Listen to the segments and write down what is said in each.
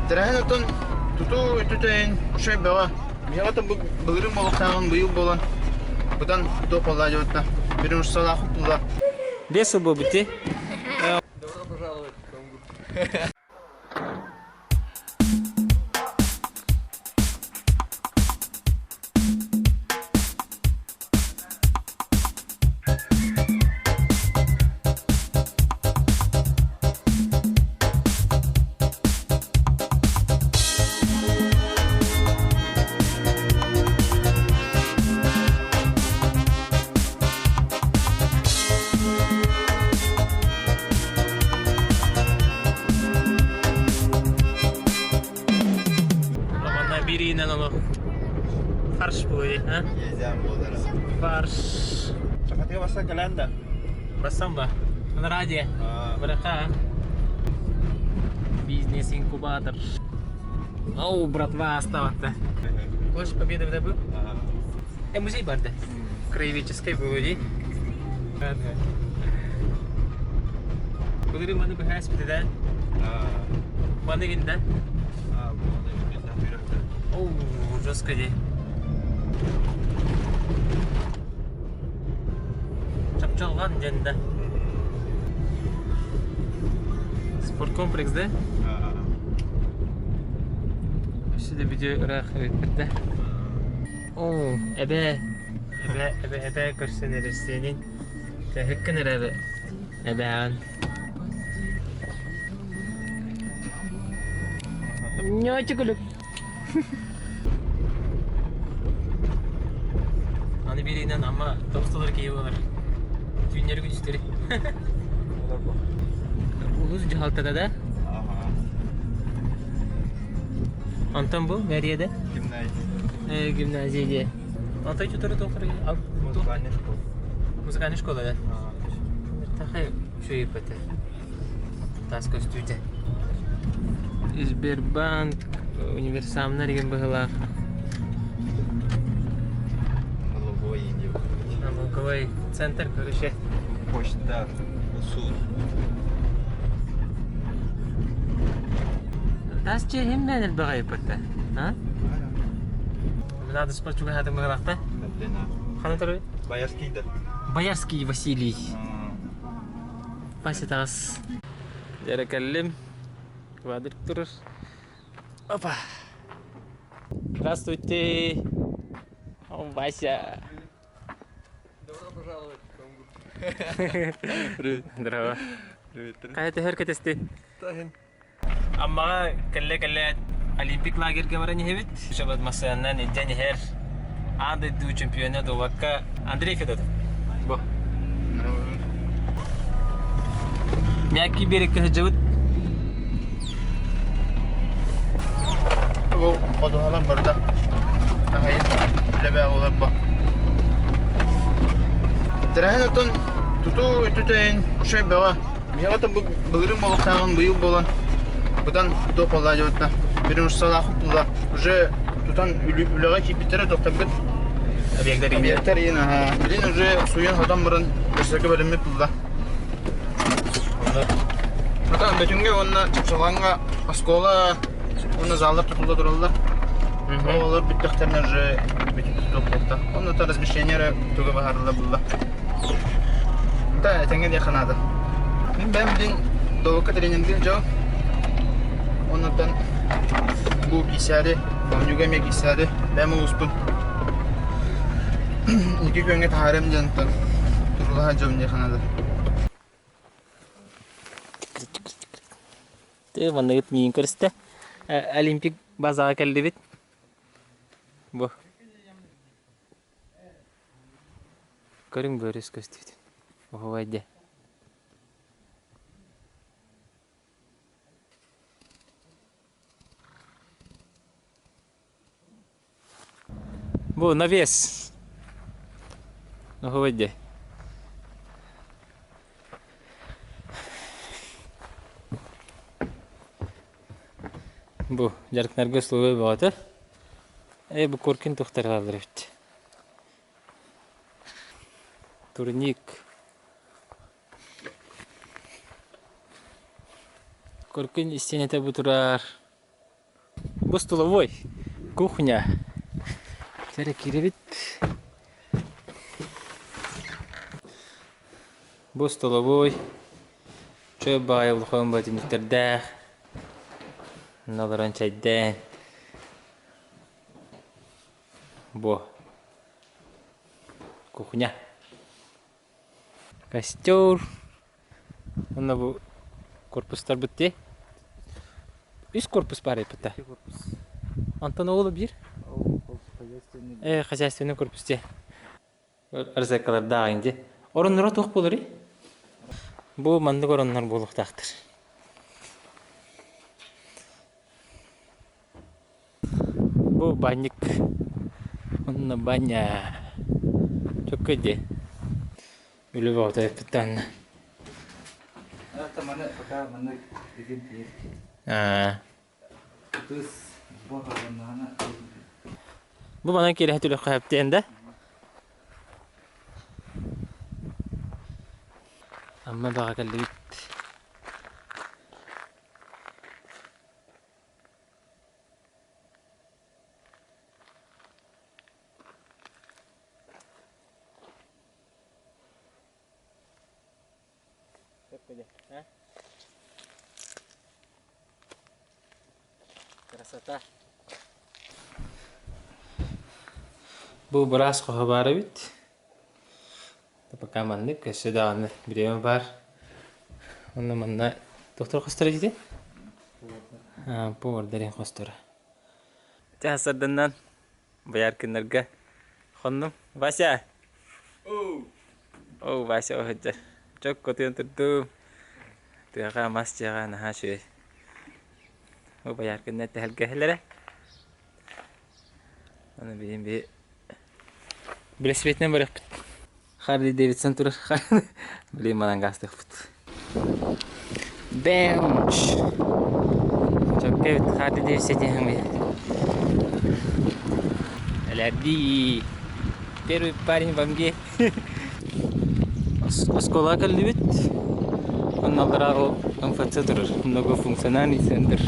Тэрээһин оттон тутуу өттүтэн үчүгэй бөҕө. Биһиэхэ оттон бу былырыын буолуохтааҕын быйыл буолан быдан туох буолла дьоҕутта. Переносалаах буолла. Бес сыл буолбут дии. Добро пожаловать в Конгу. Манна бириинэн олох фарш буолуй, а? Фарш. Сахатыга барсан кэлэн да? Барсан ба? Радио. Бырака. Бизнес-инкубатор. Оу, братва оставаться. Площадь Победы в был? Э, музей бар да? Краеведческий был, ди. Былыры маны быһаас бите да? Маны гин да? Оу, жестко ди. Чапчалган диэн да. Спорткомплекс да? Өссө да видео ыраах эбиппит да. Оо, эбээ, эбээ, эбээ, эбээ көрсөн эрэрсиэнин. Тэһиккин эрэ эбэ. Эбээҕин. Ньоочукулук. Аны бириинэн ама тохтолор киһи буолар. Түүннэри күнүстэри. Улус дьаһалтата да? Онтон бу мэрияда? Гимназия. Э, гимназия дии. Алтай чутары тоқыры. Музыкальная школа. Музыкальная школа, да? Тахай үчүгэй бата. Тас көстүүтэ. Сбербанк универсамнар деген быһылаах. Налоговой Индия. Налоговый центр, короче. Почта, суд. Тас чехим мен элбэҕэй бата. А? Надо спорт чугаһаатын быһылаахта. Хана турар? Боярский да. Боярский Василий. Вася таҕыс. Дьэрэ кэллим. Квадрик турар. Опа! Здравствуйте! О, Вася! Добро пожаловать в Конгу. Привет. Здорово. Привет. Хайа төһөр кэтести? Тахин. Аммаҕа кэллэ-кэллэ Олимпик лагерьга баран иһэбит. Шабат массыынанан илдьэн иһэр аан дойду чемпиона дуобакка Андрей Федотов. Бу. Мягкий берекке сылдьабыт. Бу ходуһалар барыта аһайын үлэбэ олорбо. Тэрээһин оттон тутуу өттүтэн үчүгэй бөҕө. Биһиэхэ бу былырыын буолуохтааҕын быйыл буолан быдан туох буолла дьоҕутта переносалаах була уже тутан үлэҕэ киирбиттэрэ тохтоппут Объектар объектар иин аха билин уже суйан хотон баран өссөкө бэлэммит булла Ата Бөтүҥҥэ уонна Чапчылҕаҥҥа оскуола уонна заллар тутулла тураллар. Олор бүттэхтэринэ уже бүтүн тутуллуохтаах. Онно размещение эрэ туга баһарылла булла. Да, этэҥҥэ диэххэ наада. Мин бэйэм билин долукка тренингин дьон. Оннуттан бу киисээри, оонньууга эмиэ киисээри, бэйэм улууспун икки күөҥҥэ таһаарыам диэн турулаһа дьон диэххэ наада. Ты манныгыт миин көрүстэ. Олимпик базаҕа кэллибит. Бу. Көрүҥ бөрүс көстүүтүн. Оһуобай дьэ. Бу навес. Оһуобай дьэ. Бу дьарыктанарга условия бөҕөтө. Э бу Коркин туохтар эбит. Турник. Коркин истиэнэтэ бу турар. Бу столовой, кухня. Чэрэ киирэбит. Бу столовой чөл баҕайы улахан бытынньыктардаах. Онно олорон чэйдээн. Бу кухня. Костер. Онно бу корпустарбыт дии. Үс корпус баар эппитэ. Онтон ол биир? Э, хозяйственный корпус дии. Розеткалардаах инди. Оронноро туох буоларый? Бу маннык ороннор буолуохтаахтар. Бу банньык. Онно баня. Чөккө дии. Үлэ бөҕөтө эппиттэн. Это маны пока маннык игин тиир. Аа. Кыс бу хаганнаана Бу манан киэһэ түлөххө хэптиэн да? Амма баҕа кэллибит. Красота. Бу быраас хоһо баар эбит. Пока маннык өссө даҕаны бириэмэ баар. Онно манна доктор хосторо дии Повардарын хосторо. Чэ сарданнан Бояркиннарга хоннум. Вася! Оо, Вася оһыддьар. Чөк көтүөн турдум. Тыаҕа мас дьиэҕэ наһаа үчүгэй. Бу Бояркиннар тэһэлгэһэлэрэ. Аны билин би Билэсибиэтинэн барыахпыт. Харли Дэвидсон турар. Блин, манан гаастыахпыт. Бэмч! Чөккө эбит Харли Дэвидсон диэхиҥ Элэрдии! Первый парень в Амге. Оскуолаҕа кэллибит. Онно аллараа ол МФЦ турар. Многофункциональный центр.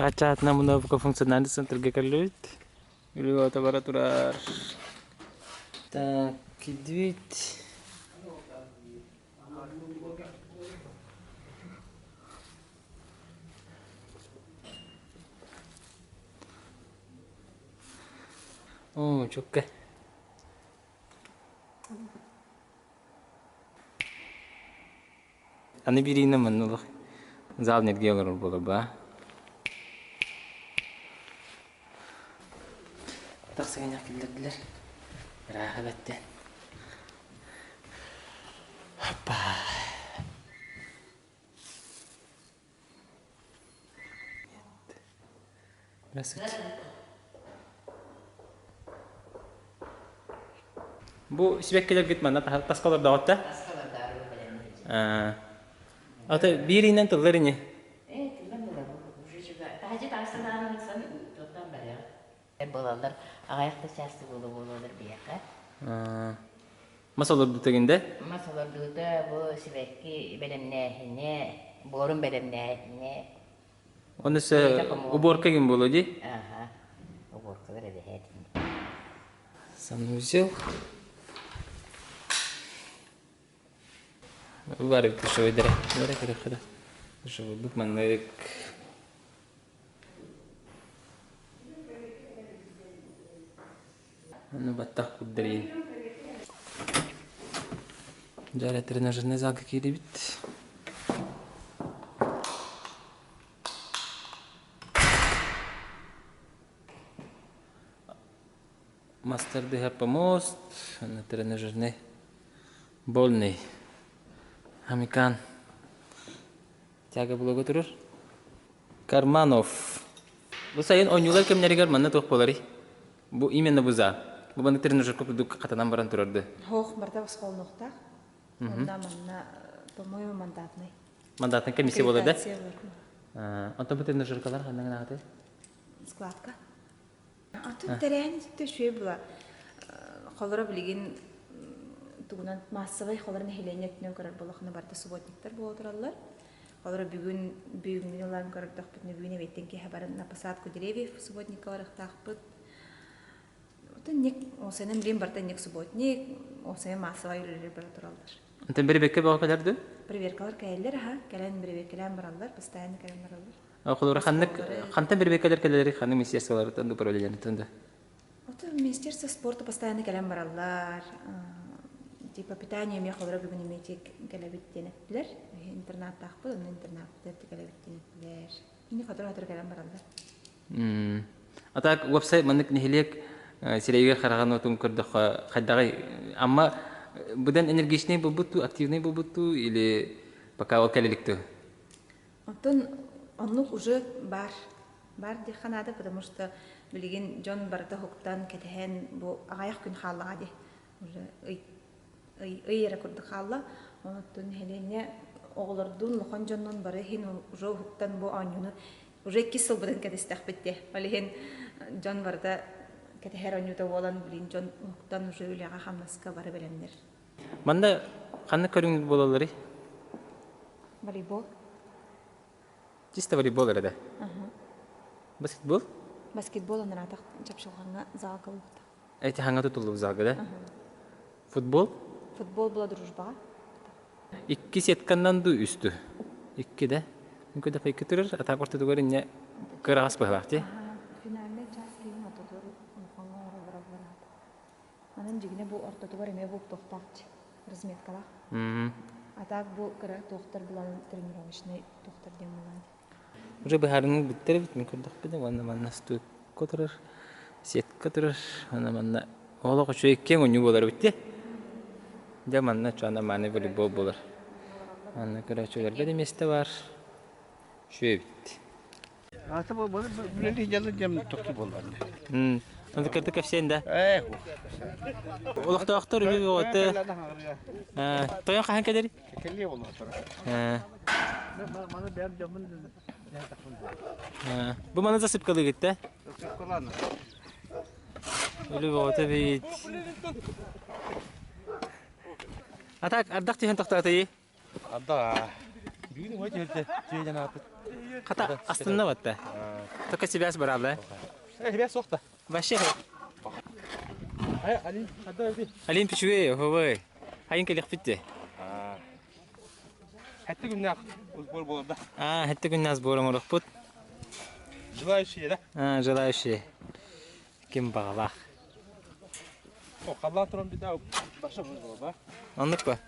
Хаачаатына многофункциональный центрга кэллибит. Үлүгөтө бара турар. Так, кидвит. Оо, чукка. Аны бириинэ манна зал нэргиэ олорор буолар баа. Тахсыгынньах киллэрдилэр. Ырааха бэттэн. Хаппа. Здравствуйте. Бу сибэккилэргит манна таска олордоҕут да? Ата бииринэн тыллар ини. Буолаллар аҕыйах да чаасты буола буолалар биһиэхэ. Мас олордута гинде? Мас олордуута бу сибэкки бэлэмнээһинэ, буорун бэлэмнээһинэ. Оны се уборка ким буолуо дии? Аха, уборкалар эбэһээт. Санузел. Бары душевойдара. Бары көрөххө Душевойбут маннык. Аны баттах курдарыйын. Дьэ, тренажерный залга киирибит. Мастер помост, на тренажерный больный. Амикан. Тяга блогу турur. Карманов. Бу сайын оонньуулар кэмнэригэр манна туох буоларый? Бу именно бу за. Бу маннык тренажерка курдук хатанан баран турарды. Хоох барда босхолнуохтаах. Онда манна, по-моему, мандатный. Мандатный комиссия буолар да? Онтон бу тренажеркалар ханна гынаҕытай? Складка. Атын тэрээһин өттө үчүгэй була. Холоро билигин тугунан массовай холор нэһилиэнньэ өттүнэн көрөр буоллахына барыта субботниктар буола тураллар. Холоро бүгүн бүгүҥҥү ылан көрөрдөхпүтүнэ бүгүн эбиэттэн киэһэ баран на посадку деревьев субботникка барыахтаахпыт. Оттон осенен билин барыта инник субботник, осенен массовай үлэлэр бара тураллар. Онтон бэрэбиэркэ бөҕө кэлэр дуу? Проверкалар кэлэллэр аха, кэлэн бэрэбиэркэлээн бараллар, постоянно кэлэн бараллар. Холобура ханнык хантан бэрэбиэркэлэр кэлэллэрий ханнык министерстволарыттан да управлениеларыттан да? Ото министерство спорта постоянно кэлэн бараллар. Типа питание эмиэ холоро бүгүн эмиэ кэлэбит диэн эттилэр. Интернаттаахпыт, онно интернаттар кэлэбит диэн эттилэр. Ини хотору-хотору кэлэн бараллар. А так уопсай маннык нэһилиэк сирэйигэр хараҕын отун көрдөххө хайдаҕый Амма быдан энергичнэй буолбут дуу, активнай буолбут дуу или пока ол кэлэ илик дуу? Оттон оннук уже бар. Бар диэххэ наада, потому что билигин дьон барыта уһуктан, кэтэһэн бу аҕыйах күн хааллаҕа дии. Уже ый ый ый эрэ курдук хаалла. Онуттан нэһилиэнньэ оҕолордуун, улахан дьоннуун бары иһин уже уһуктан бу оонньууну уже иккис сылбытын кэтэстэхпит дии. Ол иһин дьон барыта кэтэһэр оонньуута буолан, билигин дьон уһуктан уже үлэҕэ-хамнаска бары бэлэмнэр. Манна ханнык көрүҥ буолалларый? Волейбол. Чисто волейбол эрэ да? Баскетбол? Баскетбол анараатах чапчылҕаҥҥа залга буолбута. Эти хаҥа тутуллубут залга да? Футбол? Футбол была дружбаҕа. Икки сетканнан дуу үс дуу? Икки да? Үкү да икки турар, атаак ортотугар инньэ кыраҕас быһылаах дии. Финальный час киһин ортотугар улахаҥҥа оҥороллоро буолаат. Манан дьигинэ бу ортотугар эмиэ буолуохтаах разметкалаах. А так бу кыра туохтар булан тренировочный туохтар диэн булан. Уже быһаарыныы бүттэр эбит мин көрдөхпүнэ уонна манна стойка турар, сетка турар, уонна манна олох үчүгэй киэҥ оонньуу буолар эбит дии. Дьэ манна чуона мааны волейбол буолар. Манна көрөөччүлэргэ да миэстэ баар. Үчүгэй эбит. Ата бу үлэлии дьаллы дьэм тохту буоллар. Онто кырдык кэпсээн да. Олохтоохтор үбү оҕото тойон хаһан кэлэр? Кэлиэ олохтор. Маны бэйэм дьоммун Бу маны засыпкалыгыт да? Засыпкалаан. Өлү оҕото бит. А так ардах түһэн тохтоотуй? Ардах бүгүн уҥа түһэлтэ түһэн ааппыт. Хата астынна батта. Только связь баралла. Связь суох да. Вообще. Алин, хадда Алин пичугэй, хобой. Хайын кэлиэхпит де. Хэтти күннээх сбор буолар да. А, хэтти күннээх сбор оҥоруохпут. Желающие, да? А, желающие. Ким баҕалаах. Халлаан туран битаа баша буолла. Оннук ба.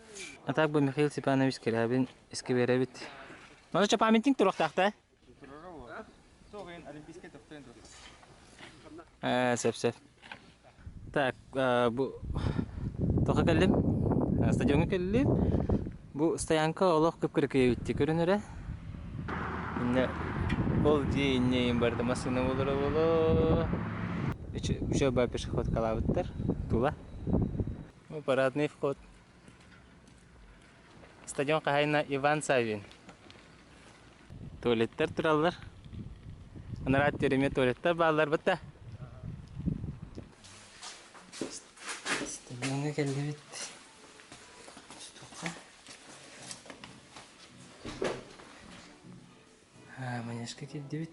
А так бы Михаил Степанович Скрябин эскибиэрэбит. Маны ча памятник туруохтаах да? Э, сөп сөп. Так, бу тоха кэллим. Стадионга кэллим. Бу стоянка олох кып-кыракый эбитти көрүнэрэ. Инне ол дии инне им барда массыына болора боло. Үчө ба пешеходкалаабыттар. Тула. Парадный вход. Стадион хаһаайына Иван Савин. Туалеттар тураллар. Анараа эмиэ туалеттар бааллар бытта. Стадионга кэллибит. Тустуохха. Манежка киирдибит.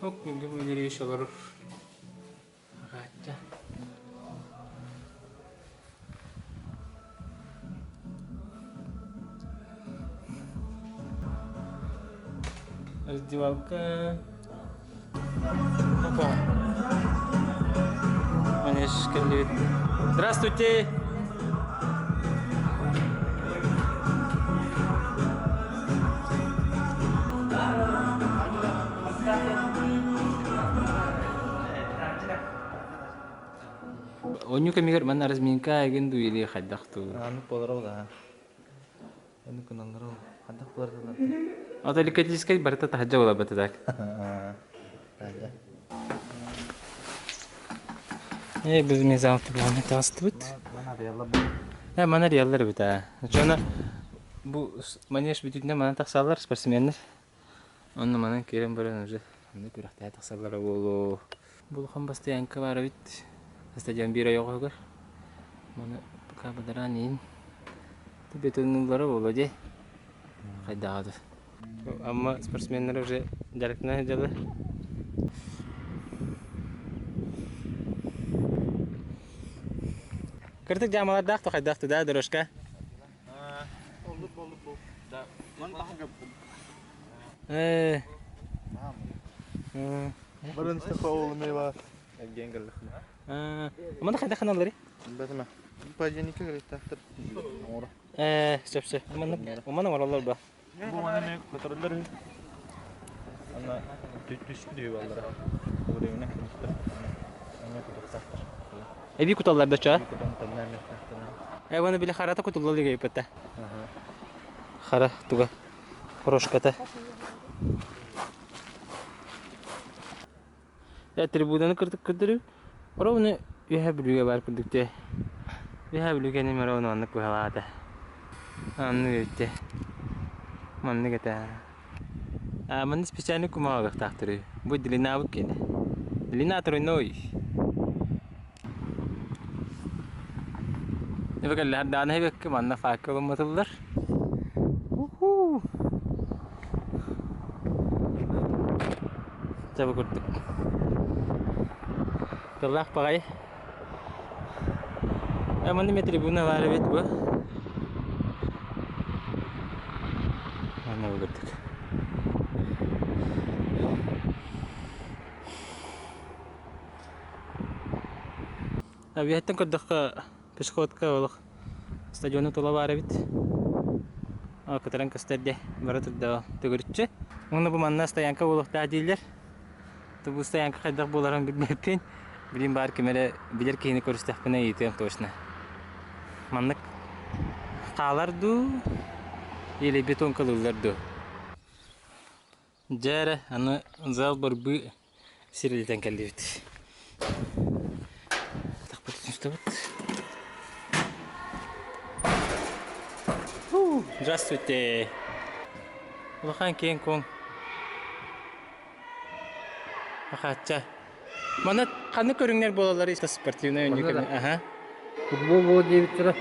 Ок, күнгүм Валерьевич олорор. Агаачча. Раздевалка. Опа. Манеж кэллибит. Здравствуйте! Онньу кэмигэр манна разминка эгин дуу или хайдах дуу? Аннык буолар ол аа. Оннук гыналлар ол. Хайдах буолар Ото ликатическай барыта таһырдьа буолар так. Э, біз мен завтра буолан таҕыстыбыт. Э, мана риаллар эбит аа. Дьоно бу манеж бүтүннэ манан тахсаллар спортсменнар. Онно манан киирэн баран уже онно күрэхтэһэ тахсаллара буолуо. Бу улахан бастайаҥка баар эбит. Стадион биир ойоҕоһугар. Маны пока бадараан иин. Бетоннулара буолуо дии. Хайдаҕа Амма спортсменнара уже дьарыктана сылдьаллар. Кырдык дьаамалардаах то хайдах да дорожка? Э. Маны хайдах ханаллары? Э, сөп сөп. Манна оҥороллор ба. Бу маны эмиэ көтөрөллөр үһү. Аны түспүт үһү баллара. Временно кытыктар. Эмиэ кутуктаахтар. Эби куталлар да чаа? Кутан тэннэ эмиэхтээхтэр. Э, оны били харата кутулла илигэ Хара туга. Хорошката. Э, трибунаны кырдык кырдыры. Ровно үһэ бүлүүгэ бар курдук те. Үһэ бүлүүгэ нем ровно оннук быһалаата. Анны өттө. Маннык этэ. А, манны специальный кумаҕа Бу длинабыт кини. Длина тройной. Эбэкэллэр дааны эбэккэ манна факел уматыллар. Уху! Дьэ бу курдук. Тыллаах баҕайы. Э, манна эмиэ трибуна баар эбит бу. Манна бу курдук. Үөһэттэн көрдөххө пешеходка олох стадиону тула баар эбит. Кытаран көстөр дии бара турда төгүрүччү. Уонна бу манна стоянка буолуохтаах дииллэр. Бу стоянка хайдах буоларын билбэппин. Билим баар ким эрэ билэр киһини көрүстэхпинэ ыйытыам точно. Маннык хаалар дуу или бетонка ылыллар дуу. Дьэ эрэ, аны зал борбуу сирилитэн кэллибит. Тахпыт Здравствуйте. Улахан киэҥ-куоҥ. Ахаачча. Манна ханнык көрүҥнэр буолаллар спортивнай оонньуу Аха. Футбол буолуо диэбиттэрэ,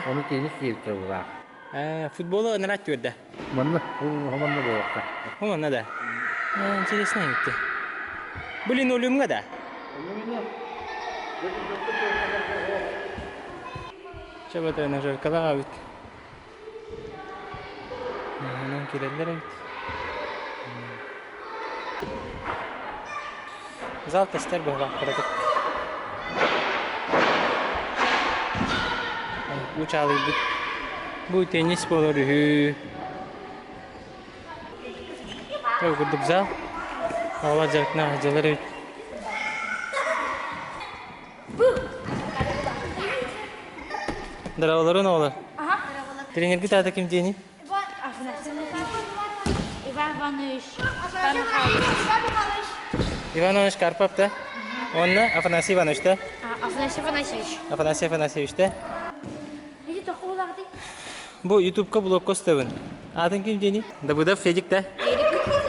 ону теннис диэбиттэрэ булаах. Футболу ыныраа түөрдэ. Манна, манна буолуохта. Манна да. Интересно эбит. Бу линолеумҥа да? Чэ, тренажеркалаах эбит. Онон кирэллэр эбит. Зал тестер быһылаах кыратык. Уу чаалыйбыт. Бу теннис буолар үһү. Ол курдук зал. Оҕолор дьарыктаах сылдьаллар эбит. Здраволорун оҕолор. Тренерги таата ким диэний? Иван Иванович Иван Иванович Карпов да? Онна Афанасий Иванович да? Афанасий Афанасьевич. Афанасий Афанасьевич да? Бу Ютубка блокко устабын. Аатын ким диэний? Давыдов Федик да?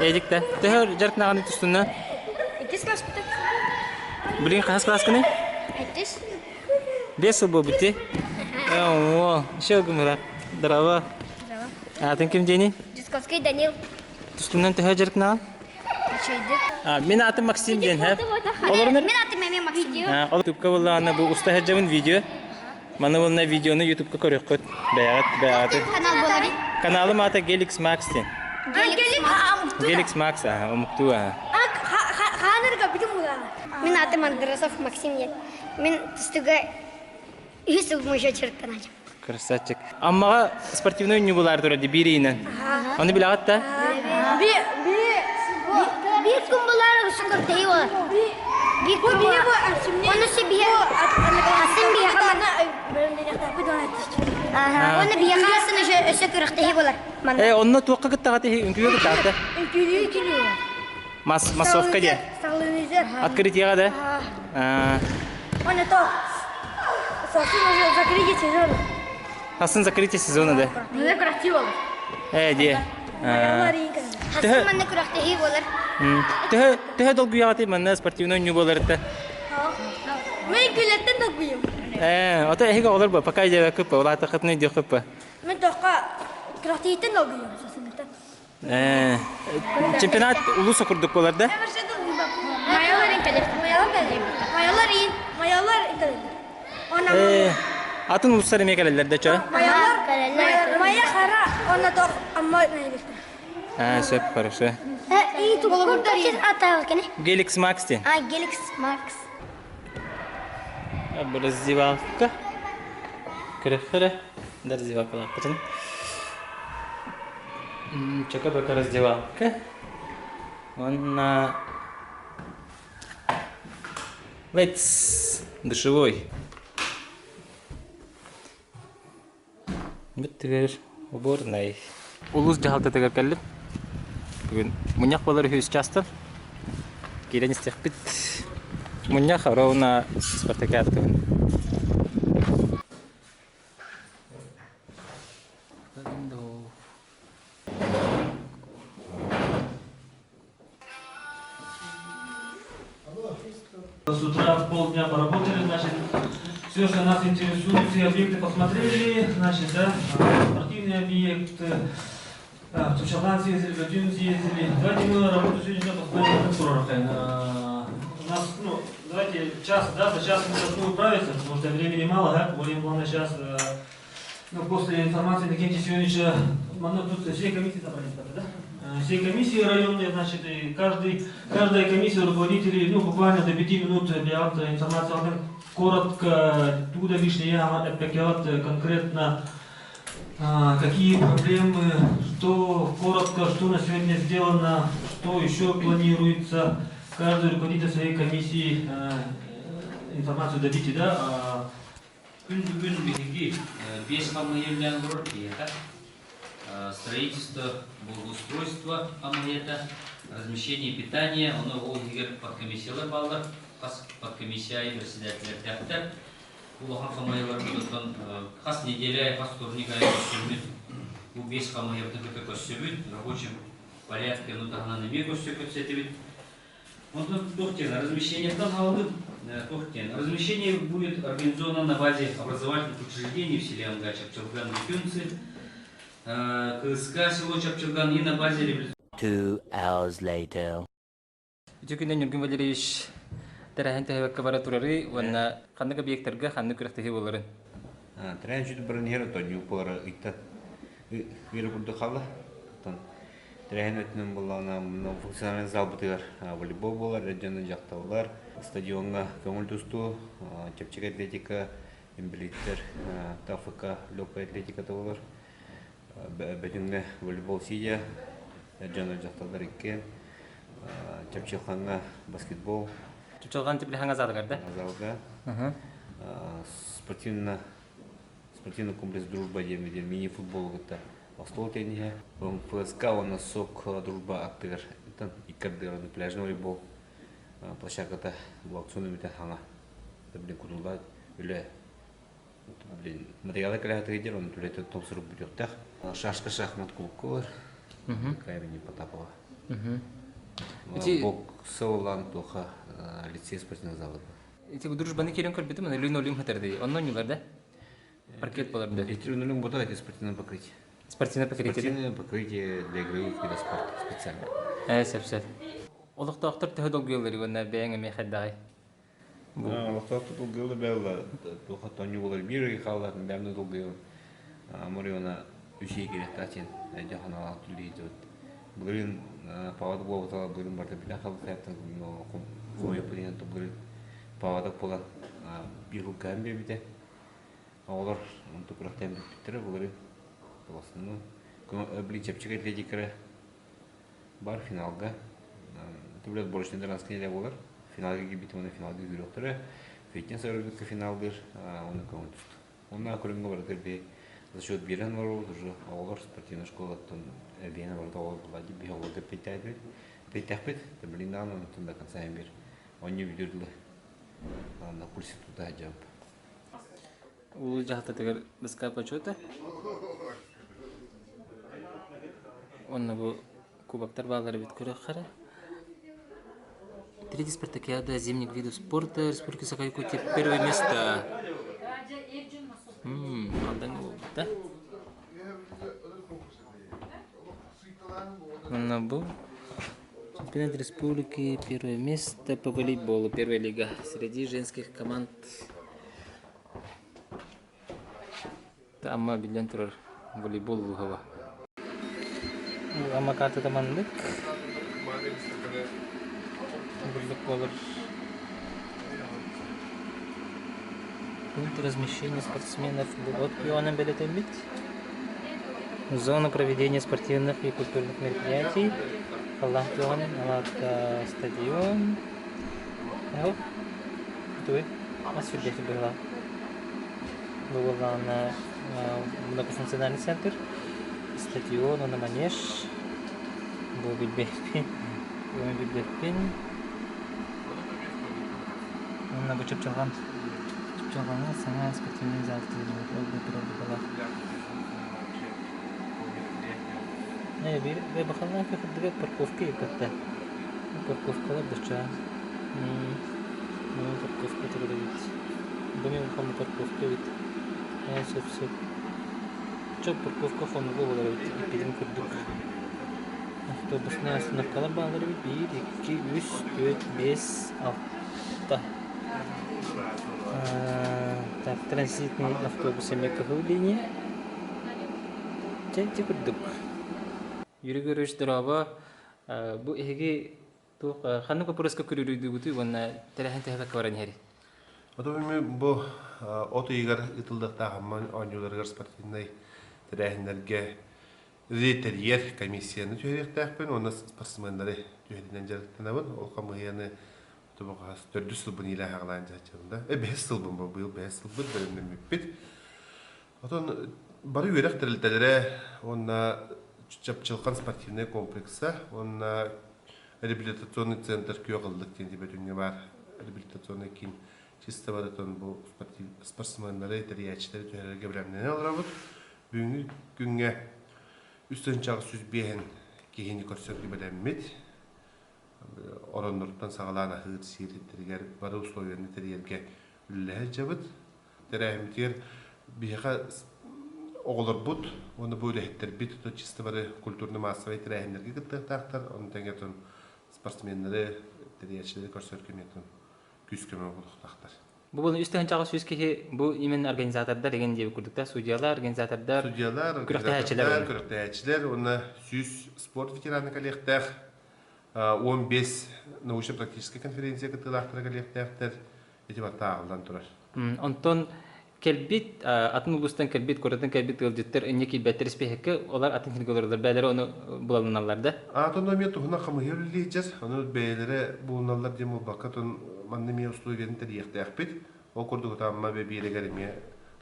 Эдик да? Төһө дьарыктааҕын тустунна? Иккис класспыта. Билигин хас класскыный? Иккис. Бес сыл буолбут дии. Оо, еще гымыра. Здорово. Аатын ким диэний? Дисковский Данил. Тустунан төһө дьарыктааҕын? Үчүгэйдик. Мин аатым Максим диэн, һэ? Олорунар? Мин аатым эмиэ Максим. Ол Ютубка буллаҕына бу уста сылдьабын видео. Маны уонна видеону Ютубка көрүөххүт. Бэйэҕит бэйэҕит. Канал буоларый? Каналым аата Gelix Max диэн. Gelix Gelix Max аха, омуктуу аха. Мин аатым Андросов Максим диэн. Мин тустууга үһүс сылбын уже дьарыктанааччым. Красавчик. Аммаҕа спортивнай оонньуу булаар турар дии биир ыйынан. Ону билэҕит да? Биир күн булаар үсүн көрдөһүү болар. Биир күн Оны биһи хасын биһиэхэ Оны биһиэхэ хасын өссө күрэхтэһии болар. Э, онно туохха кыттаҕат иһи үҥкүүгэ кыттаҕыта? Мас массовка диye. Открытиеға да? Он это совсем уже закрытие сезона. Хасын закрытие сезона да? Ну, красиво. Э, дие. Хасын манна күрэхтэһии болар. Төһө төһө долгуйаҕытый манна спортивнай оонньуу буоларыта? Мен күлэттен долгуйум. Ээ, ото эһиги оҕолор бу, пока диэбэккит улаатаххытына диэххит Мин тоққа күрэхтэһииттэн долгуйуом сасыныттан. Ээ, чемпионат улуус курдук буолар да? Маялар инкелер. Маялар кэлэр. Маялар ин, маялар кэлэр. Ээ, атын улуустар эмиэ кэлэллэр да чө? Маялар кэлэллэр. Мая хара, онно тох амма Аа, сөп, хорошо. Геликс Макс диэн. А, Геликс Макс. Раздевалка. Көрөхөрө. Да раздевалкалаахпытын. Чөкө-бөкө раздевалка. Уонна Let's душевой. Бүттүгэр уборнай. Улуус дьаһалтатыгар кэллим. Бүгүн мунньах буолар үһүс чаастан. Киирэн истиэхпит. Мунньах ровно спартакиада туһун. С утра в полдня поработали, значит, все, что нас интересует, все объекты посмотрели, значит, да, спортивные объекты, в Тучалан съездили, в Бетюн съездили. Давайте мы работу сегодня посмотрим на У нас, ну, давайте час, да, за час мы должны управиться, потому что времени мало, да, будем главное сейчас, ну, после информации Иннокентия Семеновича, ну, тут все комиссии собрались, да? Все комиссии районные, значит, и каждый, каждая комиссия руководителей, ну, буквально до 5 минут для информации, коротко, туда лишнее, конкретно, какие проблемы, что коротко, что на сегодня сделано, что еще планируется. Каждый руководитель своей комиссии информацию дадите, да? Күн бүгүн биһиги биэс хамыыһыйа үлэлээн олорор киһиэхэ строительство, благоустройство хамыыһыйата, размещение питания, ону ол иһигэр подкомиссиялар бааллар, хас подкомиссия аайы председателлэрдээхтэр. Улахан хамыыһыйаларбыт оттон хас неделя аайы, хас вторник аайы көрсөммүт, бу биэс хамыыһыйабытын кытта көрсөбүт, рабочем порядке ону таһынан эмиэ көрсө кэпсэтибит. Онтон туох диэн, размещениеттан хаалбыт туох диэн, размещение будет организовано на базе образовательных учреждений в селе Амга Чапчылган Бетюнцы, КСК село Чапчылган и на базе реабилитационного 2 hours later. Үтүө күнүнэн Ньургун Валерьевич тэрээһин төһөбөккө бара турары уонна ханнык объектарга ханнык күрэхтэһии буоларын. Тэрээһин сүтү баран иһэр оттон ньууппалара ыйтан ыйра курдук хаалла. Оттон Тэрээһин өттүнэн буоллаҕына, функциональнай залбытыгар волейбол буолар, эр дьоно дьахталлар, стадиоҥҥа көҥүл тустуу, чэпчэки атлетика, инбэлииттэр ТФК легкая атлетиката буолар. Бөтүҥҥэ волейбол сидя, эр дьоно дьахталлар иккиэн, Чапчылҕаҥҥа баскетбол. Чапчылҕан Теплихаҥа залыгар да? Залга. Спортивно спортивный комплекс «Дружба» диэн мини-футболу кытта остуол тенниһэ, МФСК уонна СОК «Дружба» аттыгар икки ардыгар пляжный волейбол площадката бу аукцион үмүтэ хаҥа блин кутулла үлэ блин материалы кэлэхэтигэр оны үлэтэ топсуруп бүтүөхтээх шашка шахмат клубка бар имени Потапова боксолан туха лицей спортивный залы Ити дружбаны киирэн көрбүтүм, аны линолеум хатар дии. Онно оонньуулар да? Паркет болар да? Эти линолеум бота эти спортивное покрытие. Спортивное покрытие. Спортивное покрытие для игровых видов спорта специально. Ээ, сөп сөп. Олохтоохтор төһө долгуйаллар уонна бэйэҥ эмиэ хайдаҕый? Олохтоохтор долгуйаллар бэйэлэр туохха тоонньу буолар биир ый хаалар бэйэм да долгуйабын. Морьона үс ый кириэхтээх диэн дьаһаналаах түллэһиитибит. Былырыын паводок буолбатаҕа былырыын барыта билэн хаалбыттан хомуйаппыт иһин былырыын паводок буолан биир хулгаан биэрбитэ. Оҕолор онту күрэхтээн бүппүттэрэ былырыын. Основном блин чэпчэки атлетикара бар финалга. Это блядь отборочный дранский неделя буолар. Финалга киирбит уонна финалга күүрүөхтэрэ. Фитнес аэробика финалдыыр уонна көҥүл тустуу. Онно көрүҥҥэ барытыгар би за счет биэрэн олоробут уже оҕолор спортивнай школаттан эбиэн барыта оҕолор буолла биһи оҕолорго эппиэттээбит эппиэттэхпит блин даҕаны онтон до конца бир оонньуу бүтүөр дылы на курсе тута сылдьабыт. Улуус дьаһалтатыгар доска почета. Онно бу кубоктар бааллар эбит көрөххө Третий спартакиада зимних видов спорта Республики Саха-Якутия первое место. Барыта. Манна бу чемпионат республики первое место по волейболу первая лига среди женских команд. Амма биллэн турар волейбол улууһа. Амма картата маннык. Бурдук буолар. Пункт размещения спортсменов от пионом бэлэтэммит. Зона проведения спортивных и культурных мероприятий. Халлаан пионын, алаата стадион. Туй, ас сүрдээх быһыылаах. Бу буоллаҕына многофункциональный центр, стадион уонна манеж. Бу билбэппин, бу билбэппин. Уонна бу Чыпчылҕан. Чыпчылҕаҥҥа саҥа спортивный зал тиийбит, ол да турар быһыылаах. Э, биир бахалаах кырдыга парковка ыыппатта. Парковкалар дача. Парковка турар эбит. Бу мин улахан парковка эбит. Ээ, сөп сөп. Чэ, парковка хонуга буолар эбит, эппитим курдук. Автобусная остановкалар бааллар эбит. Биир, икки, үс, түөрт, биэс, алта. Так, транзитный автобус эмиэ кыһыл линия. Чэ, ити курдук. Юрий Григорьевич, дорообо. Бу эһиги туох ханнык боппуруоска күрүрүйдүгүтүй уонна тэрээһин төһө баран иһэрий? Оту бу от ыйыгар ыытыллыахтаах Амма оонньууларыгар спортивнай тэрээһиннэргэ тэрийэр комиссияны түһэриэхтээхпин уонна спортсменнары түһэринэн дьарыктанабын. Ол хамыыһыйаны тобоҕоһос төрдүс сылбын иилээн аҕалаан дьаһаччабын да. Бэһис сылбын бу быйыл бэһис сылбыт бэлэмнэммиппит. Отон бары үөрэх тэрилтэлэрэ уонна Чапчылхан спортивнай комплекса уонна реабилитационный центр Күөх ыллык диэн Тибэтүҥҥэ баар реабилитационный киин чисто барытын бу спортсменнары, тэрийээччилэри түһэрэргэ бэлэмнэнэ олоробут. Бүгүҥҥү күҥҥэ 3 105 киһини көрсөргө бэлэммит. Оронноруттан саҕалаан аһыыр сиир иттэригэр бары условияны тэрийэргэ үлэлэһэ сылдьабыт. Тэрээһиммитигэр биһиэхэ оҕолорбут уонна бу үлэһиттэрбит то чисто бары культурно-массовай тэрээһиннэргэ кыттыахтаахтар. Ону тэҥэ спортсменнары, тэрийээччилэри көрсөр кэмиэтин күүс-көмө буолуохтаахтар. Бу буолан үс тыһыынчаҕа сүүс киһи бу именно организатордар деген диэбит курдук судьялар, организатордар, судьялар, күрэхтэһээччилэр, күрэхтэһээччилэр уонна 100 спорт ветераны кэлиэхтээх, 15 научно-практическай конференция кыттыылаахтара кэлиэхтээхтэр. Ити барыта ааҕыллан турар. Онтон кэлбит, атын улуустан кэлбит, куораттан кэлбит ыалдьыттар инньэ киирбэттэр испииһэккэ, олар атын сиргэ олороллор, бэйэлэрэ ону булалыналлар да? Атын эмиэ туһунан хамыыһыйа үлэлиир, ону бэйэлэрэ булуналлар диэн буолбакка, отон манна эмиэ условияны тэрийиэхтээхпит. Ол курдук Амма биэрэгэр эмиэ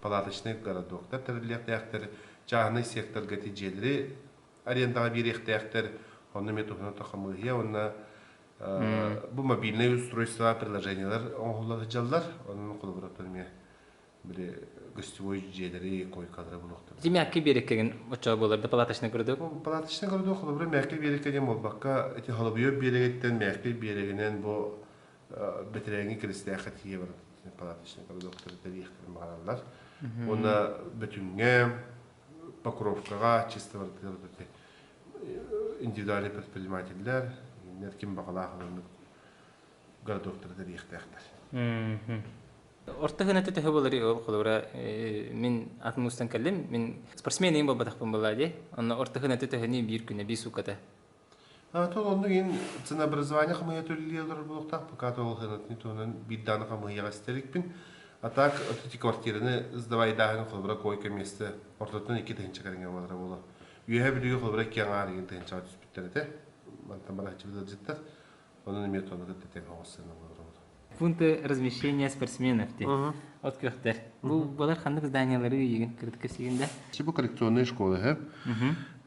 палаточнай городоктар тэриллиэхтээхтэр, чааһынай секторга ити дьиэлэри арендаҕа биэриэхтээхтэр, онно эмиэ туһунан хамыыһыйа уонна Бу мобильнай устройство приложениелар оҥоһулла сылдьаллар. Онон холобура эмиэ били гостевой дьиэлэри, койкалары булуохтара. Ити мягкий биэрэккэгин оччоҕо буолар да палаточный городок? Палаточный городок холобура мягкий биэрэккэ диэн буолбакка, ити холобуйа биэрэгиттэн мягкий биэрэгинэн бу бэтэрээҥҥи Киристээххэ тиийэ барар палаточный городоктары тэрийиэхтэрин баҕараллар. Уонна Бөтүҥҥэ, Покровкаҕа чисто барытыгар индивидуальный предпринимателлэр, кинилэр ким баҕалаах оннук городоктары тэрийиэхтээхтэр. Орто гынаты төһө болар ол холобура мин атын устан кэллим, мин спортсмен иин буолбатахпын буоллаа дии. Онно орто гынаты төһөнү биир күнэ, биир суукката. Тол оннук ин ценообразование хамыйа төллүү олорор буолуохтаах, пока тол хынатын туһунан биир дааны хамыйаҕа истэрикпин. А так эти квартираны сдавайдааһын холобура койка место ортотунан 2 тыһыынча кэриҥэ буолара буолуо. Үөһээ Бүлүүгэ холобура икки аҥаар игин тыһыынчаҕа түспүттэр этэ. Мантан барааччыбыт ыалдьыттар. Онон эмиэ тону кытта тэҥ оҕус сыана буолар. Пункты размещения спортсменов ти. От күөхтэр. Бу балар ханнык зданиялары игин кырдык сигин да? Бу коррекционная школа, хэ?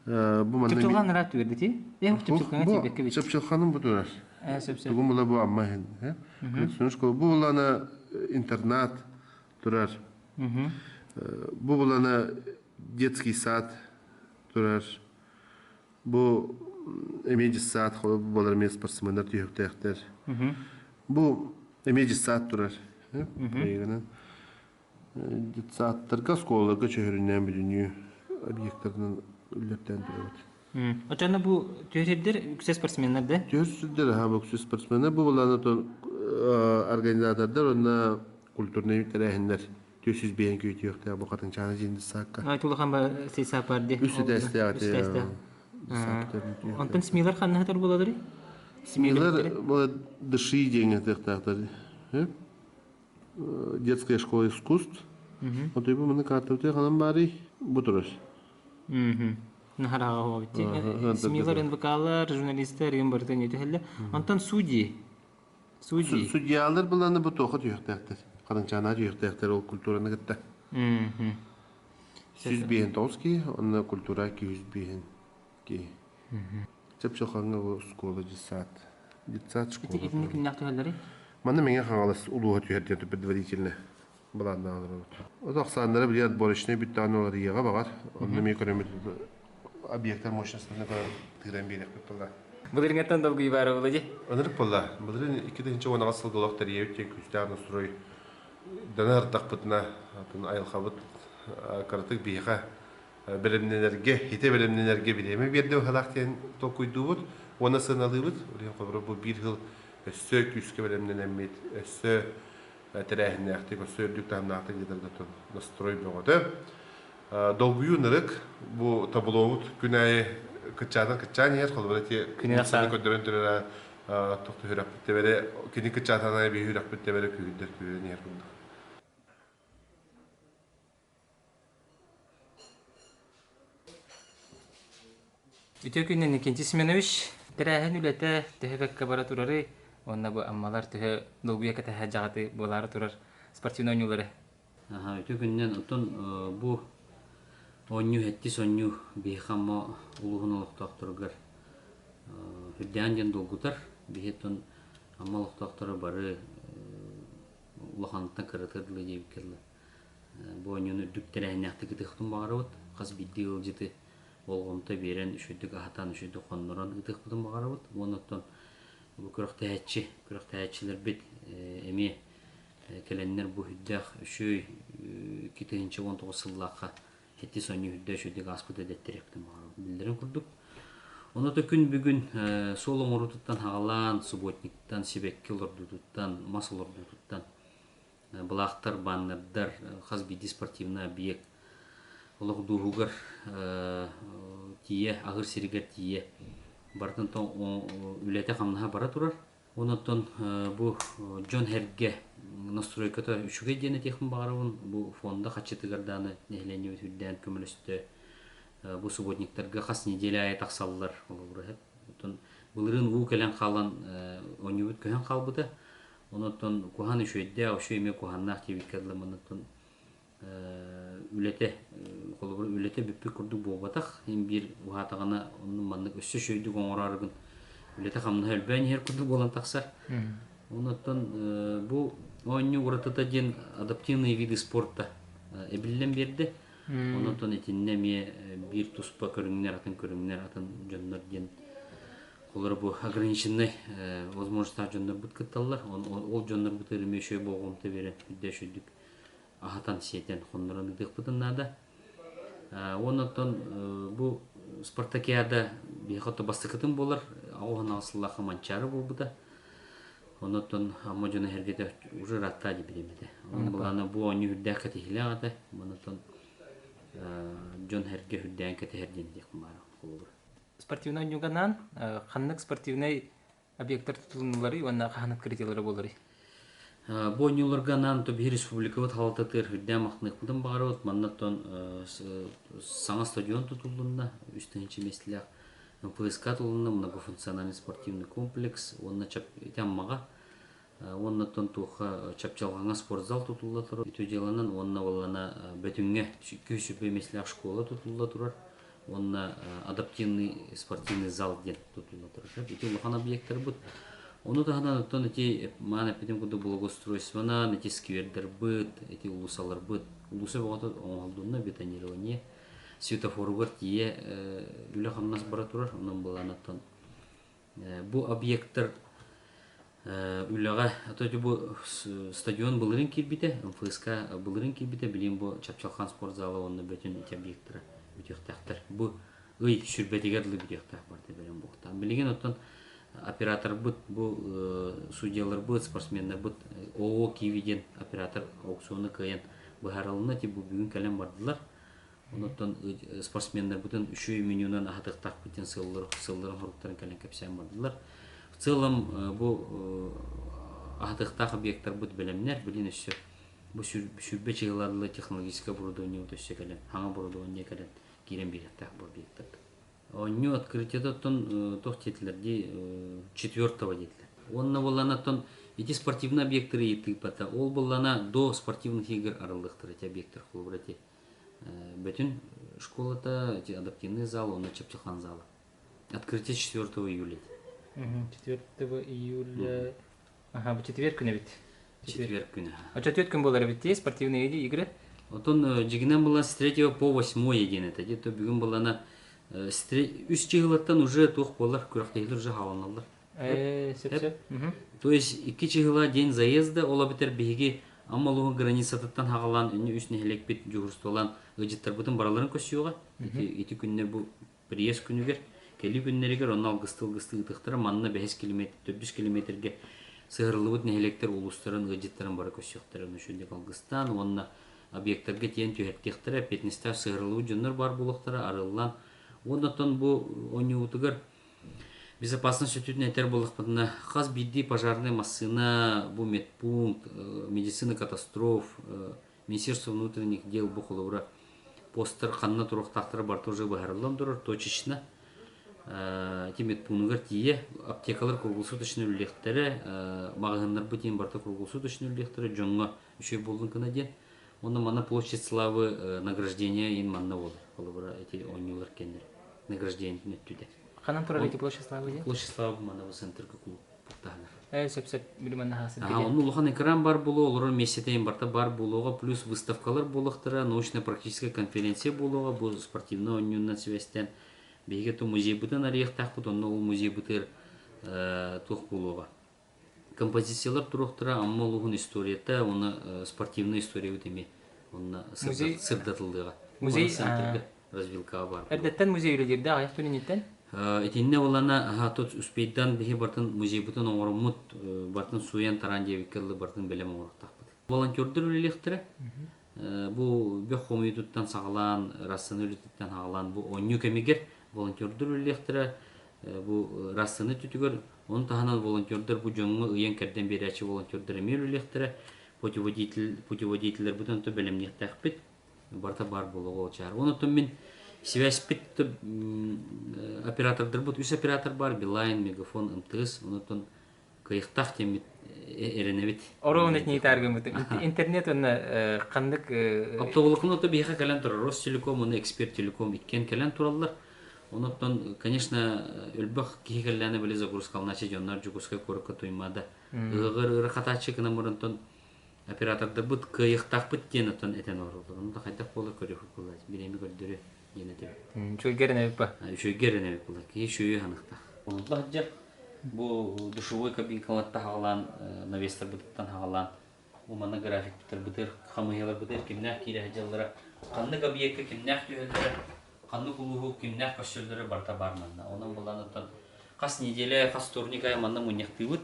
Бу манна Чыпчылхан ыраат түгэрдити. Э, Чыпчылхаҥа тиийбэккэ бит. Чыпчылханым бу турар. Э, сөп сөп. Тугум була бу Амма иһин, хэ? Коррекционная школа. Бу булана интернат турар. Бу булана детский сад турар. Бу эмиэ дьыссаат буолар эмиэ спортсменнар түһүөхтээхтэр. Бу эмиэ дьыссаат турар. Детсадтарга, оскуолаларга чөһөрүннээн бүтүннүү объектарынан үллэртээн турабыт. Оччоно бу түһэрдэр үксэ спортсменнар да? Түһэр аха бу үксэ спортсменнар бу булан организатордар уонна культурнай тэрээһиннэр 405 күүтүөхтээх бу Хатыҥчаана дьиэн десакка. Ай тулахан ба сейсап бар ди. Үс этээстээх Үс Онтон СМИлар ханна хатар буолалары? СМИлар бу дыши диэн тыахтаахтар. Детская школа искусств. Отой бу маны картабытыгар ханан баарый? Бу турар. Наһараҕа хообит. СМИлар, НВКлар, журналистар еген барыта не түһэллэр. Онтон судьи. Судьи. Судьялар буланы бу туоха түһүөхтээхтэр. Харанчаанаа түһүөхтээхтэр ол культураны кытта. 159 киһи, онно культура 205 киһи. Чапчылхаҥҥа бу школа детсад. Детсад школа. Итинник кимнээх түһэллэрий? Манна Мэҥэ Хаҥалас улууһа түһэр диэн предварительно былааннаан олоробут. От ахсааннара били отборочнай бүттэҕинэ уларыйыаҕа баҕар. Онно эмиэ көрөммүт объектар мощностарын көрөн тыыран биэриэхпит буолла. Былырыҥҥаттан долгуйуу баара буолла дии. Ынырык буолла. Былырыын 2018 сылга олох тэрийэбит диэн күүстээх настрой дана ырдахпытына атын айылҕабыт кыратык биһиэхэ бэлэмнэнэргэ, хитэ бэлэмнэнэргэ бириэмэ биэрдэ быһалаах диэн толкуйдуубут уонна сыаналыыбыт. Ол иһин холобура бу биир сыл өссө күүскэ бэлэмнэнэммит, өссө тэрээһиннээхтик, өссө үрдүк таһымнаахтык ыытарга настрой бөҕөтө. Долгуйуу ынырык, бу таблобут күн аайы кыччаатар кыччаан иһэр, холобура ити көрдөрөн турара тохту үрэхпит тэбэрэ, кини кыччаатан аайы биһи үрэхпит тэбэрэ күүһүрдэр күүһүрэн иһэр курдук. Үтүө күнүнэн Никентий Семенович. Тэрээһин үлэтэ төһө бэккэ бара турарый уонна бу Аммалар төһө долгуйа кэтэһэ дьаҕаты буолаары турар спортивнай оонньуулары? Үтүө күнүнэн оттон бу оонньуу сэттис оонньуу биһиэхэ Амма улууһун олохтоохторугар үрдээн диэн долгутар. Биһи оттон Амма олохтоохторо бары улахантан кыратыгар дылы диэбиккэ дылы Бу оонньууну үрдүк тэрээһиннээхтик ытыахпын баҕарабыт. Хас биирдии ыалдьыты болҕомто биэрэн, үчүгэйдик аһатан, үчүгэйдик хоннорон ытыахпытын баҕарабыт. Уонна оттон бу күрэхтэһээччи, күрэхтэһээччилэрбит эмиэ кэлэннэр бу үрдээх үчүгэй 2019 сыллаахха сэттис оонньуу үрдэ үчүгэйдик ааспыта дэттэриэхпитин баҕарабыт. Биллэрин курдук. Онно да күн бүгүн суол оҥоруутуттан хаҕалаан, субботниктан, сибэкки олордуутуттан, мас олордуутуттан былаахтар, баннердар, хас биирдии спортивный объект олох дууһугар тиийэ, аһыыр сиригэр тиийэ барытын үлэтэ-хамнаһа бара турар. Онон бу дьон-сэргэ настройката үчүгэй диэн этиэхпин баҕарабын. Бу фонда хаччытыгар даҕаны нэһилиэнньэбит үрдээн көмөлөстө. Бу субботниктарга хас неделя аайы тахсаллар холобура. Оттон былырыын уу кэлэн хаалан оонньуубут көһөн хаалбыта. Онон куһаан үчүгэйдээх, үчүгэй эмиэ куһааннаах диэбиккэ дылы маннаттан үлэтэ холобур үлэтэ бүппүт курдук буолбатах. Син биир уһаатаҕына оннук маннык өссө үчүгэйдик оҥороору үлэтэ хамнаһа элбээн иһэр курдук буолан тахсар. Онон бу оонньуу уратыта диэн адаптивные виды спорта эбиллэн биэрдэ. Онон итиннэ эмиэ биир туспа көрүҥнэр, атын көрүҥнэр, атын дьоннор диэн Олор бу ограниченный возможностаах дьоннорбут кытталлар. Ол дьоннорбутугар эмиэ үчүгэй болҕомто биэрэн, үрдэ үчүгдүк аһатан-сиэтэн, хоннорон ыытыахпытын наада. Уонна оттон бу спартакиада биһиэхэ ото бастакытын буолар. Оҕо сыллаахха Манчаары буолбута. Онон Амма дьоно эһэргэтэ уже ыраатта диэбитим этэ. Онон былаана бу оонньуу үрдээх кэтиһилээх этэ. Онон дьон эргэ үрдээн кэтэһэр диэн диэхпин баара холобур. Спортивнай оонньууга ханнык спортивнай объектар тутулуннуларый уонна хаһан открытиелара буоларый? Бу оонньууларга анаан то биһи республикабыт халататыгар үрдээн махтаныахпытын баҕарабыт. Манна оттон саҥа стадион тутуллунна, үс тыһыынча миэстэлээх МПСК тутулунна, многофункциональный спортивный комплекс уонна ити Аммаҕа уонна оттон туохха Чапчалҕаҥа спортзал тутулла турар. Үтүө дьыаланан уонна уоллана Бөтүҥҥэ 200 миэстэлээх школа тутулла турар. Уонна адаптивный спортивный зал диэн тутулла турар. Ити улахан объектарбыт. Ону таһынан оттон ити маан эппитим курдук благоустройствонан, ити сквердэрбыт, ити уулуссаларбыт, уулусса бөҕөтө оҥоһуллунна, бетонирование, светофоругар тиийэ үлэ-хамнас бара турар. Онон былаанаттан бу объектар Үлэҕэ ото бу стадион былырын киирбитэ, МФСК былырын киирбитэ, билигин бу Чапчалхан спортзала уонна бөтүн ити объектара бүтүөхтээхтэр. Бу ый сүрбэтигэр дылы бүтүөхтээх барыта бэлэм буолуохтаах. Билигин оттон операторбыт бу судьяларбыт, спортсменнарбыт ООО Киви диэн оператор аукциону кыайан быһаарылынна, ти бу бүгүн кэлэн бардылар. Онуттан спортсменнарбытын үчүгэй менюнан аһатыахтаахпыт диэн сыаллар сылларын хоруктарын кэлэн кэпсээн бардылар. В целом бу аһатыахтаах объектарбыт бэлэмнэр, билин өссө бу сүүрбэ чыһылаадылы технологическое оборудование өссө кэлэн, хаҥа оборудование кэлэн киирэн биэриэхтээх бу объектарга. Оонньуу открытиета оттон туох диэтилэр дии четвертого диэтилэр. Уонна буоллана оттон ити спортивный объекттары ыйытыыппата. Ол буоллана до спортивных игр арыллыахтара ити объекттар холобура ити Бөтүн школата, эти адаптивный зал, онно Чапчахан зала. Открытие 4 июля. 4 июля. Ага, бу четверг күнэ бит. Четверг күнэ. А четверг күн болар бит спортивные игры? Отон дьигинэн была с 3 по 8 диэн это. Где-то бүгүн была үс чыһылаттан уже туох буолар, күрэхтэһиилэр уже хааланаллар. Сөп-сөп. То есть икки чыһыла день заезда, ол эбэтэр биһиги Амма улууһун границатыттан хаҕалаан үннү үс нэһилиэкпит дьуһурстуолаан ыалдьыттарбытын бараларын көрсүөҕэ. Ити, ити күннэр бу приезд күнүгэр, кэлии күннэригэр онно алгысты-алгысты ыытыахтара. Манна бэһис километр, төрдүс километргэ сыһырыллыбыт нэһилиэктэр улуустарын ыалдьыттарын бары көрсүөхтэрэ. Ону үчүгэйдик алгыстаан уонна объектарга тиийэн түһэртиэхтэрэ, эппиэтинэстээх сыһырыллыбыт дьоннор баар буолуохтара, арыллан. Уонна оттон бу оонньуубутугар Безопасность өттүтүн этэр буоллахпытына, хас биирдии пожарнай массыына, бу медпункт, медицина катастроф, Министерство внутренних дел бу холобура постар ханна туруохтаахтара барыта уже быһаарыллан турар точечно. Ити медпуунугар тиийэ аптекалар круглосуточно үлэлиэхтэрэ, маҕаһыыннарбыт диэн барыта круглосуточно үлэлиэхтэрэ, дьоҥҥо үчүгэй буоллун гына диэн. Уонна манна площадь славы награждение ин манна буолар. Холобура ити оонньуулар кэннэр награждениетин өттүтэ. Ханан турар ити площадь славы диэн? Площадь славы манна бу центрга клуб таһынар. Сөп-сөп билимэн наһасын Аха, онно улахан экран бар буолуо, олорор миэстэтэ барта бар буолуоҕа, плюс выставкалар буолуохтара, научно-практическая конференция буолуоҕа, бу спортивный оонньуунан сибээстээн биһиги то музейбытын арыйыахтаахпыт, онно ол музейбытыгар туох буолуоҕа. Композициялар туруохтара Амма улууһун историята уонна спортивная историябыт эмиэ онно сырдатыллыаҕа. Музей центрга развилкаҕа баар. Эрдэттэн музей үлэлиирдэ аҕыйах күнүнүттэн? Итиннэ булана тут успейдан биһи бартын музейбытын оҥороммут бартын сууйан тараан диэбиккэ дылы бартын бэлэм оҥоруохтаахпыт. Волонтердар үлэлиэхтэрэ. Бу бөх хомуйуутуттан саҕалаан, рассаны үлэтиттэн саҕалаан бу оонньуу кэмигэр волонтердар үлэлиэхтэрэ. Бу рассаны өттүтүгэр Ону таһынан волонтердар бу дьоҥҥо ыйан-кэрдэн биэрээччи волонтердар эмиэ үлэлиэхтэрэ. Путеводитель, путеводителлэрбитин онто бэлэмниэхтээхпит. Барыта баар буолуоҕа ол чаар. Онон мин связьпит оператордарбыт үс оператор баар, Билайн, Мегафон, МТС. Онон кыайыктаах диэммит эрэнэбит. Оруолун этниитааргыммыт. Интернет уонна ханнык Оптоволокно то биһиэхэ кэлэн турар. Ростелеком уонна Эксперт Телеком иккиэн кэлэн тураллар. Онон, конечно, өлбөх киһи кэллээнэ били загрузкаланаччы дьоннор Дьокуускай куоракка туймаада. Ыһыҕыр ыра хатааччы гынан барантон оператордарбыт кыайыахтаахпыт диэн оттон этэн олороллор. Ону да хайдах буолар көрүөхпүт буолла, бириэми көрдөрүө диэн этим. Үчүгэйгэ эрэнэбит ба? Үчүгэйгэ эрэнэбит буолла. Киһи үчүгэйи ханыхтаах. Онтон сылдьар бу душевой кабинкаларта хаҕалаан, навестарбытыттан хаҕалаан Бу манна графиктарбытыгар, хамыыһыйаларбытыгар кимнээх киирэ сылдьаллара, ханнык объекка кимнээх түһэллэрэ, ханнык улууһу кимнээх көрсөллөрө барыта баар манна. Онон былаанаттан хас неделя, хас вторник аайы манна мунньахтыыбыт.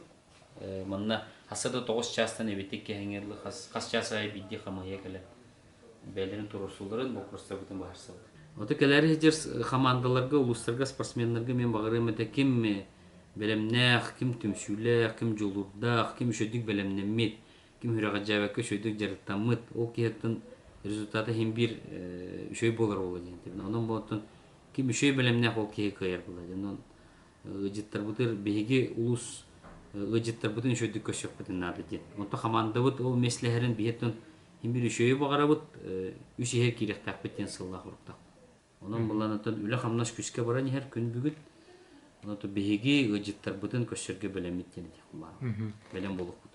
Манна хасса да 9 чаастан эбитик кэһэҥҥэ дылы хас, хас чаас аайы биирдии хамыыһыйа кэлэн бэйэлэрин туруорсууларын, боппуруостарбытын быһаарсабыт. Ото кэлээри сылдьар хамаандаларга, улуустарга, спортсменнарга мен баҕарыам этэ ким бэлэмнээх, ким түмсүүлээх, ким дьулуурдаах, ким үчүгэйдик бэлэмнэммит, ким сүрэҕэлдьээбэккэ үчүгэйдик дьарыктаммыт, ол киһиттэн результата иһин биир үчүгэй буолар буолла диэн этибин. Онон буолтун ким үчүгэй бэлэмнээх ол киһи кыайар буолла диэн. Онон ыалдьыттарбытыгар биһиги улуус ыалдьыттарбытын үчүгэйдик көрсүөхпүтүн наада диэн. Онтон хамаандабыт ол миэстэлэһэрин биһиэттэн иһин биир үчүгэйи баҕарабыт, үс иһэр киириэхтээхпит диэн сыллаах уруктаах. Онон былаанаттан үлэ-хамнас күүскэ баран иһэр күн бүгүн. Онон биһиги ыалдьыттарбытын көрсөргө бэлэммит диэн этиэхпин баҕарабын. Бэлэм буолуохпут.